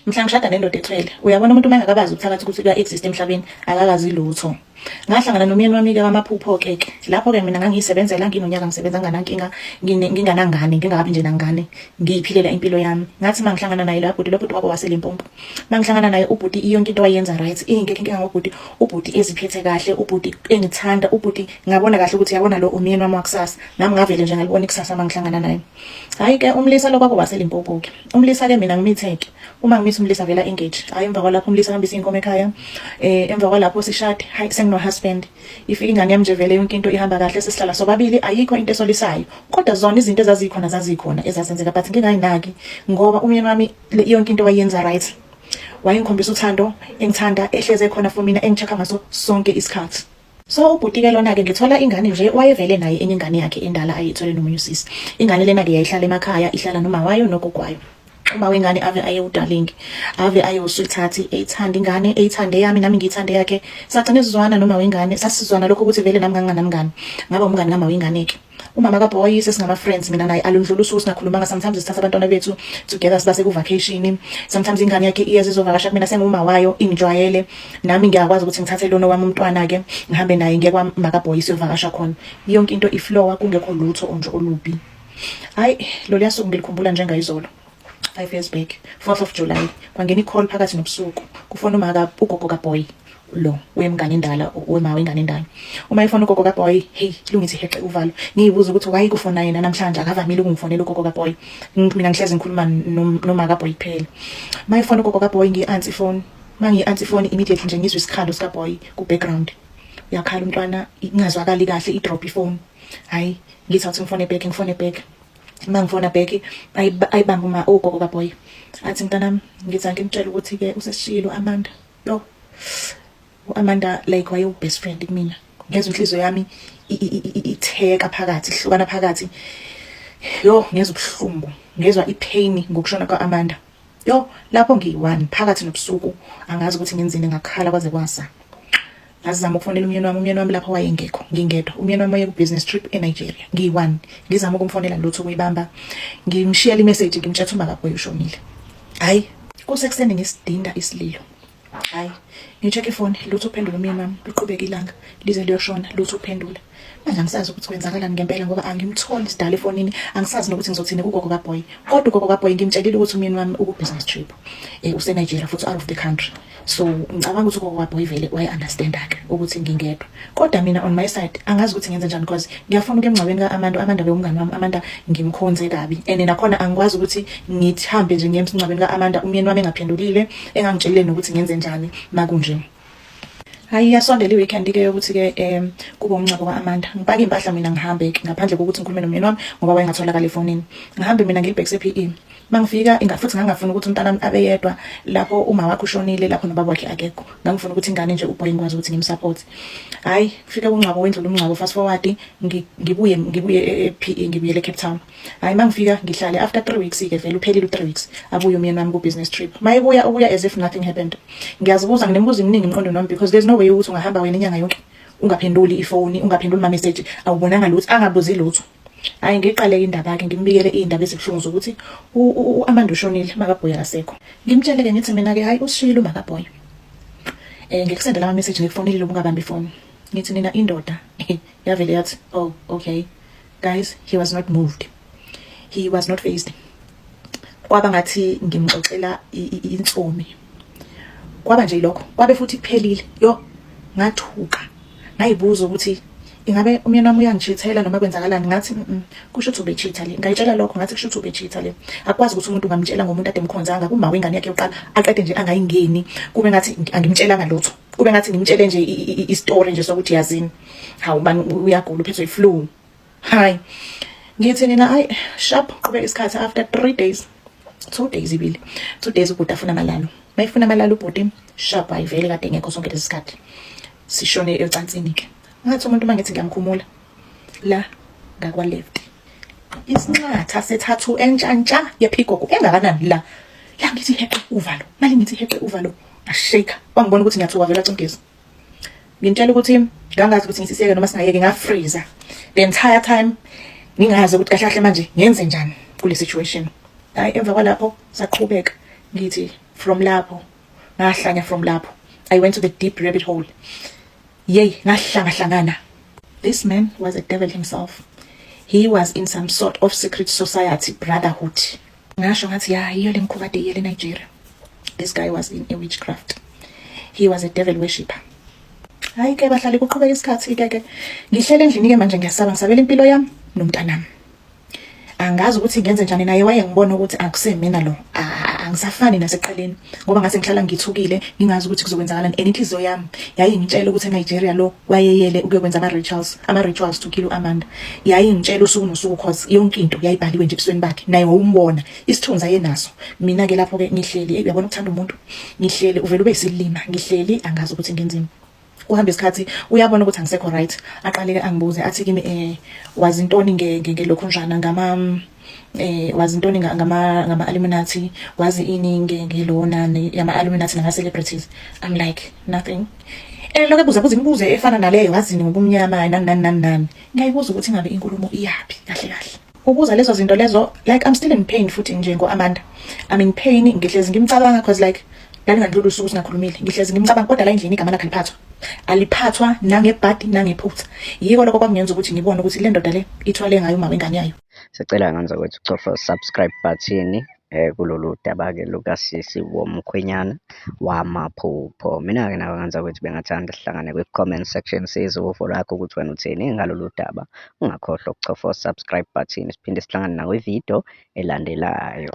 Mhla ngishada nendoda ethwele, uyabona umuntu uma engakabazi ubuthakathi ukuthi kuya-exist emhlabeni, akakazi lutho. Ngahlangana nomyeni wami-ke wamaphupho-ke ke. Lapho-ke mina ngangiyisebenzela nginonyaka ngisebenza nginganankinga, nginganangane, ngingakabi nje nangane, ngiyiphilela impilo yami. Ngathi uma ngihlangana naye lo bhuti, lo bhuti wabo waseLimpopo. Uma ngihlangana naye ubhuti yonke into wayenza right, ingekho inkinga ngobhuti, ubhuti eziphethe kahle, ubhuti engithanda, ubhuti ngabona kahle ukuthi yabona lo umyeni wami wakusasa. Nami ngavele nje ngalibona ikusasa uma ngihlangana naye. Hhayi ke umlisa lo kwabo waseLimpopo ke. Umlisa ke mina ngimithe-ke. Uma ngimithe umlisa vela engage. Hhayi emva kwalapho umlisa hambisa iy'nkomo ekhaya. Emva kwalapho sishade, hhayi sengino-husband. Ifika ingane yami nje vele yonke into ihamba kahle sesihlala sobabili ayikho into esolisayo. Kodwa zona izinto ezazikhona zazikhona ezazenzeka but ngingayinaki ngoba umyeni wami yonke into wayenza right. Wayengikhombisa uthando, engithanda, ehlezi ekhona for mina engi-check-a ngaso sonke isikhathi. So ubhuti ke lona ke ngithola ingane nje wayevele naye enye ingane yakhe endala ayithole nomunye usisi. Ingane lena ke yayihlala emakhaya ihlala noma wayo nogogo wayo. Uma wengane ave aye udarling, ave aye usweetheart, eyithanda ingane, eyithande yami nami ngiyithande yakhe. Sagcina sizwana noma wengane, sasizwana lokho ukuthi vele nami nganginganamngane. Ngaba umngane kama wengane ke. Umama kaboy sesingama friends mina naye alundlula usuku singakhulumanga, sometimes sithatha abantwana bethu together sibase ku vacation, sometimes ingane yakhe iyeza izovakasha kumina senguma wayo ingijwayele nami ngiyakwazi ukuthi ngithathe lona wami umntwana ke ngihambe naye ngiye kwa maka boy siyovakasha khona, yonke into iflowa kungekho lutho nje olubi. Hayi loluya suku ngilikhumbula njengayizolo, 5 years back, 4th of July, kwangena i-call phakathi nobusuku, kufona umaka ugogo kaboy lo wemngane endala wema wengane endala. Uma efona ugogo kaboy, hey lungithi heqe uvalo, ngiyibuza ukuthi why kufona yena namhlanje, akavamile ukungifonela ugogo kaboy, mina ngihlezi ngikhuluma noma kaboy kuphela. Uma efona ugogo kaboy ngiyi-answer ifoni, uma ngiyi-answer ifoni immediately nje ngizwe isikhalo sikaboy ku-background, uyakhala umntwana ingazwakali kahle, i-drop ifoni. Hhayi ngithi awuthi ngifone back, ngifone back, uma ngifona back ayibambe uma ugogo kaboy athi mntanami ngithi angimtshela ukuthi-ke usesishilo Amanda. Yo, u-Amanda like wayewu best friend kumina, ngezwa inhliziyo yami itheka phakathi, ihlukana phakathi. Yo ngezwa ubuhlungu, ngezwa ipain ngokushona kwa-Amanda. Yo lapho ngiyi-one phakathi nobusuku angazi ukuthi ngenzini, ngakhala kwaze kwasa. Ngazama ukufonela umyeni wami, umyeni wami lapho wayengekho, ngingedwa. Umyeni wami waye ku-business trip eNigeria, ngiyi-one. Ngizama ukumfonela lutho ukuyibamba, ngimshiyela imessage ngimtshela ukuthi umakaboy ushonile. Hhayi kusekuseni ngisidinda isililo. Hhayi ngi-check ifoni, lutho ukuphendula umyeni wami, liqhubeka ilanga lize liyoshona, lutho ukuphendula. Manje angisazi ukuthi kwenzakalani ngempela ngoba angimtholi sidala efonini, angisazi nokuthi ngizothini kugogo kaboy. Kodwa ugogo kaboy ngimtshelile ukuthi umyeni wami uku-business trip, use-Nigeria futhi out of the country. So ngicabanga ukuthi ugogo kaboy vele waye-understand-a ke ukuthi ngingedwa. Kodwa mina on my side angazi ukuthi ngenze njani because ngiyafuna ukuya emngcwabeni ka-Amanda. Amanda bewumngani wami, Amanda ngimkhonze kabi. And nakhona angikwazi ukuthi ngihambe nje ngiye emngcwabeni ka-Amanda umyeni wami engaphendulile, engangitshelile nokuthi ngenze njani makunje. Hayi iyasondela i-weekend ke yokuthi ke kube umngcwabo ka-Amanda. Ngipake iy'mpahla mina ngihambe ke ngaphandle kokuthi ngikhulume nomyeni wami ngoba wayengatholakala efonini. Ngihambe mina ngilibhekise e-P_E. Mangifika inga futhi ngangafuni ukuthi umntanami abe yedwa lapho uma wakhe ushonile, lapho nobaba wakhe akekho. Ngangifuna ukuthi ingane nje uboy ngikwazi ukuthi ngimsupport. Hayi kufike umngcwabo wendlula umngcwabo, fast forward ngibuye ngibuye e-P_E ngibuyele eCape Town. Hayi mangifika ngihlale after 3 weeks ke vele uphelile u3 weeks abuye umyeni wami ku business trip. Mayebuya ubuya as if nothing happened. Ngiyazibuza nginemibuzo eminingi emqondweni wami because there's no way ukuthi ungahamba wena inyanga yonke ungaphenduli ifoni, ungaphenduli ma message, awubonanga lutho, angabuzi lutho. Hayi ngiqale indaba ke ngimbikele izindaba ezibuhlungu zokuthi uAmanda ushonile, makaboy akasekho. Ngimtshele ke ngithi mina ke hayi usishilo makaboy. Ngikusendela ama message ngikufonelile ubungabambi ifoni. Ngithi nina indoda yavele yathi oh okay. Guys, he was not moved. He was not phased. Kwaba ngathi ngimxoxela insomi. Kwaba nje lokho, kwabe futhi kuphelile. Yo, ngathuka. Ngayibuza ukuthi ingabe umyeni wami uyangichithela noma kwenzakalani, ngathi kusho ukuthi ubecheatha le. Ngayitshela lokho ngathi kusho ukuthi ubecheatha le. Akwazi ukuthi umuntu ungamtshela ngomuntu ade emkhonzanga kuma wengane yakhe yokuqala aqede nje angayingeni kube ngathi angimtshelanga lutho. Kube ngathi ngimtshele nje i-story nje sokuthi yazini. Hawu bani uyagula uphethwe i-flu. Hayi. Ngithi nina hayi sharp qhubeka isikhathi after 3 days. 2 days ibili. 2 days ubhuti afuna amalalo. Mayifuna amalalo ubhuti sharp ayivele kade ngekho sonke lesi sikhathi. Sishone ecansini ke. Ngathi umuntu mangithi ngiyamkhumula la ngakwa left. Isinxatha sethathu entshantsha yephikoko engakanani la. La ngithi heqe uvalo. Mali ngithi heqe uvalo. Ngashake. Wangibona ukuthi ngiyathuka vele acimgezi. Ngimtshela ukuthi ngangazi ukuthi ngisisiyeke noma singayeke, ngafreeza the entire time ngingazi ukuthi kahle kahle manje ngenze njani kule situation. Hayi emva kwalapho saqhubeka ngithi From lapho ngahlanya, from lapho I went to the deep rabbit hole. Yey, ngahlangahlangana. This man was a devil himself. He was in some sort of secret society, brotherhood. Ngasho ngathi ya, yiyo le mkhuba kade iyele eNigeria. This guy was in a witchcraft. He was a devil worshipper. Hayi ke bahlali, kuqhubeka isikhathi ke ke ngihlele endlini ke manje, ngiyasaba, ngisabela impilo yami nomntanami. Angazi ukuthi ngenze njani. Naye wayengibona ukuthi akusemina lo, angisafani nasekuqaleni, ngoba ngase ngihlala ngithukile, ngingazi ukuthi kuzokwenzakalani, and inhliziyo yami yayingitshela ukuthi eNigeria lo wayeyele ukuyokwenza ama-rituals to kill u-Amanda. Yayingitshela usuku nosuku, cause yonke into yayibhaliwe nje ebusweni bakhe, naye wawumbona isithunzi ayenaso. Mina-ke lapho-ke ngihleli, uyabona ukuthanda umuntu, ngihleli uvele ube yisilima, ngihleli angazi ukuthi ngenzeni. Kuhamba isikhathi, uyabona ukuthi angisekho right, aqale-ke angibuze, athi kimi, wazi intoni ngelokhunjana ngama wazi intoni ngama Illuminati, wazi ini ngelona yama Illuminati nama celebrities? I'm like, nothing. Lokho ebuza buza imibuzo efana naleyo, wazini ngobumnyama, nani nani nani nani. Ngiyayibuza ukuthi ngabe inkulumo iyaphi kahle kahle, ubuza lezo zinto lezo. Like, I'm still in pain futhi nje ngo-Amanda. I'm in pain, ngihlezi ngimcabanga, cause like lalingandlula usuku singakhulumile, ngihlezi ngimcabanga, kodwa la endlini igama lakhe aliphathwa, aliphathwa nangebhadi nangephutha. Yiko lokho kwakungenza ukuthi ngibone ukuthi le ndoda le ithwale ngayo uma wengane yayo. Sicela ngenza ukuthi ucofa subscribe button kulolu daba-ke lukasisi womkhwenyana wamaphupho. Mina-ke nawe ngenza ukuthi bengathanda sihlangane kwi-comment section, sizwe uvo lwakho ukuthi wena uthini ngalolu daba. Ungakhohlwa ukuchofa subscribe button, siphinde sihlangane nakwividiyo elandelayo.